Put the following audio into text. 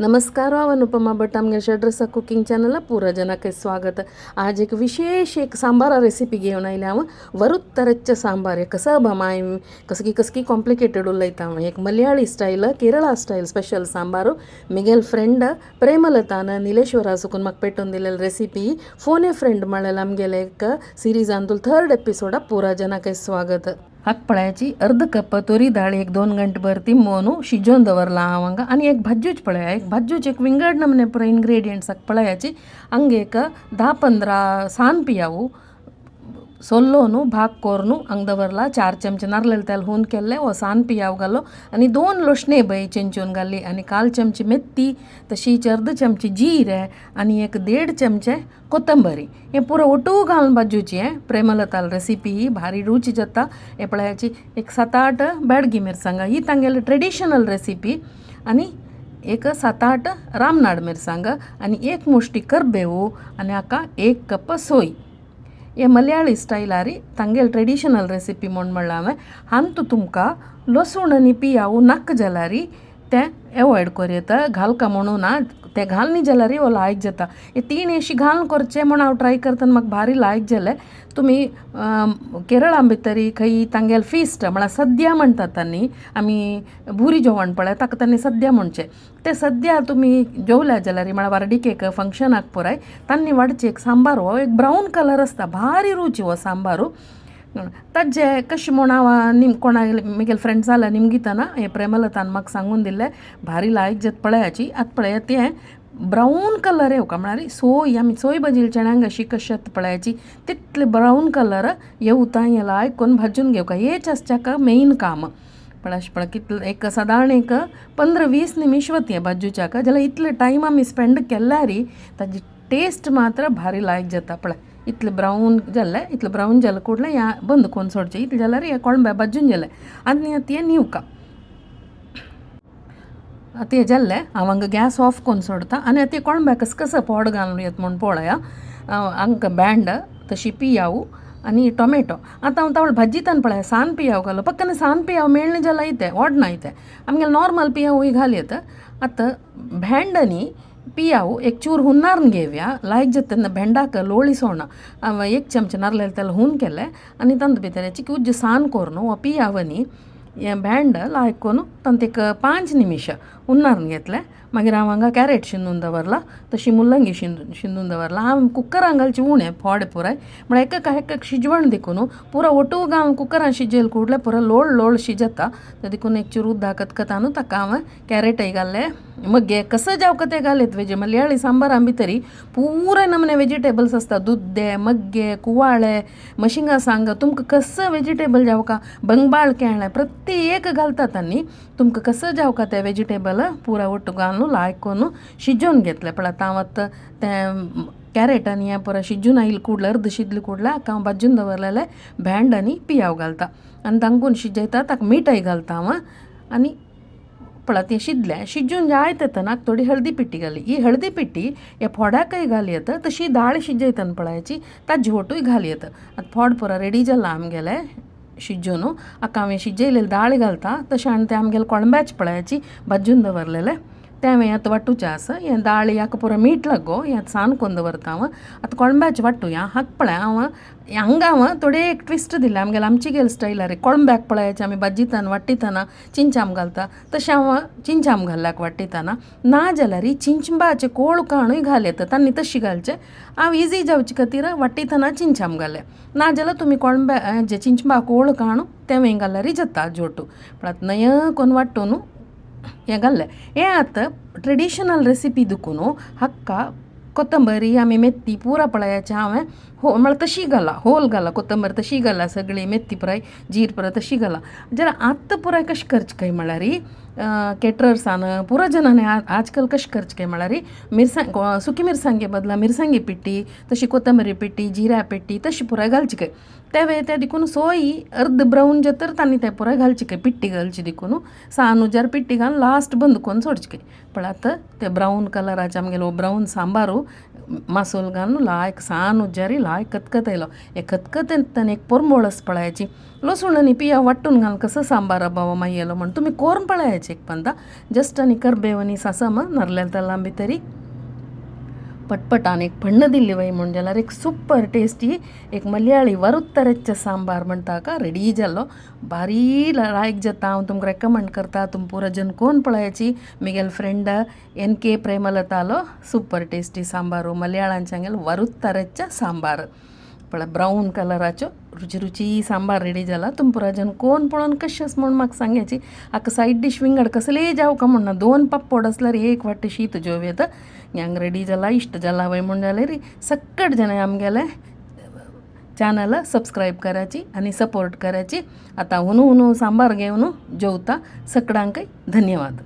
नमस्कार, हांव अनुपमा भट. आमगे षड्रसा कुकिंग चॅनल पूरा जनाक स्वागत. आज एक विशेष एक सांबारा रेसिपी घेवन आयल्या हांव. वरुत्तरच्च सांबार कसं बमाय कसकी कसकी कॉम्प्लिकेटेड उलयता हांव. एक Malayali style, Kerala style special sambar. Miguel friend प्रेमलतान निलेश्वरा सुकून म्हाका पेटोवन दिलेली रेसिपी. फोन ए फ्रेंड म्हळ्यार आमगेले एक सिरिजांतूल थर्ड एपिसोडा पूरा जनाक स्वागत. हाक अर्ध कप तोरी दाळ एक 2 गंटे भर तिम्मोनु शिजोवन दवरला हांव हांगा. आनी एक भाज्जूच पळया, एक भाज्जूच एक विंगड नमने पुरा इन्ग्रेडियंट्स हाक पळयाची. हंगे एक 10-15 सान पियाವು सोल्लोनु भाग कोरनु हंग दवरला. 4 चमचे नारलेल तेल हून केल्ले वो सान पियाव घालो आनी 2 लोशणे बय चेंचून घाली आनी 1/4 चमची मेथी, तशीच अर्द चमची जिरे आनी एक 1.5 चमचे कोथंबरी. हे पुरो ओटू घालून भाजूची. हें प्रेमलताल रेसिपी ही भारी रुची जाता. हे पळयाची एक 7-8 बेडगी मिरसांगा, ही तांगेली ट्रेडिशनल रेसिपी. आनी एक 7-8 रामनाड मिरसांगा आनी 1 मुष्टी करबेवू आनी हाका 1 कप सोय. हे मलयाळी स्टायलारी तांगेल ट्रेडिशनल रेसिपी म्हूण म्हणलां हांवें. हांतू तुमकां लसूण आनी पियावू नाका जाल्यार तें एवॉयड करूं येता, घालका म्हणून ना. ते घालनी जाल्यार हो लायक जाता. हे 3 अशी घालून करचें म्हूण हांव ट्राय करतना म्हाका भारी लायक जालें. तुमी केरळा भितरी खंय तांगेल फिस्ट म्हळ्यार सद्या म्हणटात तांणी, आमी बुरी जेवण पळय ताका तांणी सद्या म्हणचें. ते सद्या तुमी जेवल्या जाल्यार म्हळ्यार वार्डिकेक फंक्शनाक पुराय तांणी वाडचे एक सांबार हो एक ब्रावन कलर आसता, भारी रुची हो सांबारू. ताजे कशें म्हूण हांव निम कोणा म्हगेले फ्रेंड्स जाल्यार निमगितना हे प्रेमलतान म्हाका सांगून दिल्लें, भारी लायक जाता पळयाची. आतां पळया तें ब्रावन कलर येवका म्हळ्यार सोय आमी सोय भाजी चण्यांक अशी कशी जाता पळयाची तितले ब्रावन कलर येवता. हें लायक करून भाजून घेवका. हेच आसच्याक मेन काम. पण अशें पळय कितले एक सादारण एक 15-20 निमिश वता भाजूच्याक. जाल्यार इतले टायम आमी स्पेंड केल्यार ताजी टेस्ट मात्र भारी लायक जाता. पळय इतले ब्रावन जाल्ले, इतले ब्रावन जालें कुडलें ह्या बंद करून सोडचें. इतलें जाल्यार हें कोळंब्या भाजून जालें आनी तें निवका. आतां हें जाल्लें हांव हांगा गॅस ऑफ करून सोडता आनी आतां कोळंब्या कस कसं पोड घालून येता म्हूण पळया. हांगा बँड तशी पियावू आनी टोमॅटो. आतां हांव तावळ भाजीतान पळय सान पियाव घालो. पक्कन सान पियाव मेळ्ळें जाल्यार येते ओडना येते, आमगेले नॉर्मल पियावूय घाल येता. आतां भेंड आनी पियावू एक चूर हुन्नारन घेवया. लायक जाता तेन्ना भेंडाक लोळी सोडना. हांवें 1 चमचे नारलेल तेल हून केलें आनी तातूंत भितर उज्ज सान करून हो पियाव आनी हें भेंड लायक करून तांत एक 5 निमिश हुन्नारन घेतलें. मागीर हांव हांगा कॅरेट शिंदून दवरला, तशी मुल्लंगी शिंदून दवरला. हांव कुकरान घालची उणें फोड पुराय म्हळ्यार एक एक शिजवण देखून पुरो ओटू घालून कुकरान शिजयल कुडलें पुरो लोळ लोळ शिजता. ते देखून एक चूर उदक कतकतानू ताका हांवें कॅरेटय घाल्लें. मग्गे कसं जावका ते घालेत वेज मलयाळी सांबारान भितरी पुराय नमने वेजिटेबल्स आसता. दुद्दे, मग्गे, कुवाळे, मशिंगा सांग, तुमकां कसं वेजिटेबल जावका, बंगबाळ केळें प्रत्येक घालतात तांणी. तुमकां कसं जावका ते वेजिटेबल पुरा ಒಟ್ಟು घालून लायक करून शिजोवन घेतलें. पळय आतां हांव आतां तें कॅरेट आनी हें पुरो शिजून आयले कुडलें, अर्द शिजलें कुडलें. हाका हांव भाजून दवरलेलें भेंड आनी पियाव घालता आनी तांकून शिजयता. ताका मिठय घालता हांव. आनी पळय तें शिजलें. शिजून जायत येतना थोडी हळदी पिट्टी घाली. ही हळदी पिट्टी ह्या फोडाकय घाली येता, तशी दाळ शिजयतना पळयाची ताजी ओटूय घाली येता. आतां फोड पुरो रेडी जाला आमगेलें शिजून. हाका हांवें शिजयलेली दाळ घालता. तशें आनी तें आमगेलें कोळंब्याच पळयाची भाजून दवरलेलें तें हांवें आतां वांटूचें आसा. हें दाळ हाका पुरो मीठ लागो हें सान करून दवरता हांव. आतां कोळंब्याचें वांटुया. हाका पळय हांव हांगा हांव थोडे एक ट्विस्ट दिलें आमगेले आमची गेल स्टायलार. कोळंब्याक पळयाचें आमी भाजीतान वांट्टितना चिंचाम घालता, तशें हांव चिंचाम घाल्ल्याक वांट्टितना. ना जाल्यार चिंचबाचें कोळ काणूय घाल येता, तांणी तशी घालचें. हांव इजी जावचे खातीर वांट्टितना चिंचाम घालें. ना जाल्यार तुमी कोळंब्या जे चिंचबा कोळ काणू तेंवूय घाल्यार जाता जोटू. पण आतां नय कोन्न वांटून हें घाल्लें. हें आतां ट्रेडिशनल रेसिपी देखून हाका कोथंबरी आमी मेथी पुरा पळयाचें हांवें हो म्हळ्यार तशी घाला, होल घाला कोथंबरी तशी घाला, सगळी मेथी पुराय जीर पुराय तशी घाला. जाल्यार आतां पुराय कशें करचें काय म्हळ्यार केटरर्सान पुरो जणांनी आजकाल कशें करचें काय म्हळ्यार मिरसांग सुकी मिरसांगे बदला मिरसांगे पिट्टी, तशी कोथंबरी पिट्टी, जिऱ्या पिट्टी तशी पुराय घालची काय. ते वे ते देखून सोय अर्द ब्रावन जातर तांणी ते पुराय घालची काय, पिट्टी घालची देखून सान उजार पिट्टी घालून लास्ट बंद करून सोडची काय. पण आतां ते ब्रावन कलराचे आमगेलो ब्रावन सांबारू मासोल घालून लायक सान उजारी लायक खतखत आयलो. हे खतखतेंत एक पोरंबोळस पळयाची लसूण आनी पियाव वांटून घाल कसो सांबार बाबा मागीर म्हण तुमी कोरून पळयाची एक पंदा. जस्ट आनी करबेव आनी सासम नारलेल तेलां भितरी पटपटान एक फण्ण दिल्ली वय म्हण जाल्यार एक सुपर टेस्टी एक मलयाळी वरुत्तरच्च सांबार म्हणटा का रेडी जालो. भारी लायक जाता. हांव तुमकां रेकमेंड करता, तुम पुरो जन कोण पळयाची मिगेल फ्रेंड एन के प्रेमलतालो सुपर टेस्टी सांबार मलयाळांचे हांगेल वरुत्तरच्च सांबार. पळय ब्रावन कलराच्यो रुची रुची सांबार रेडी जाला. तुम पुरो जन कोण पळोवन कशें आसा म्हूण म्हाका सांगाची. हाका सायड डीश विंगड कसलेय जावं का म्हण ना, 2 पापड आसल्यार एक वाटी शीत जेव येता. हांगा रेडी जाला. इश्ट जाला वय म्हूण जाल्यार सक्कट जाणां आमगेले चॅनल सबस्क्रायब करायची आनी सपोर्ट करायची. आतां हुनू हुनू सांबार घेवन जेवता. सगळ्यांकय धन्यवाद.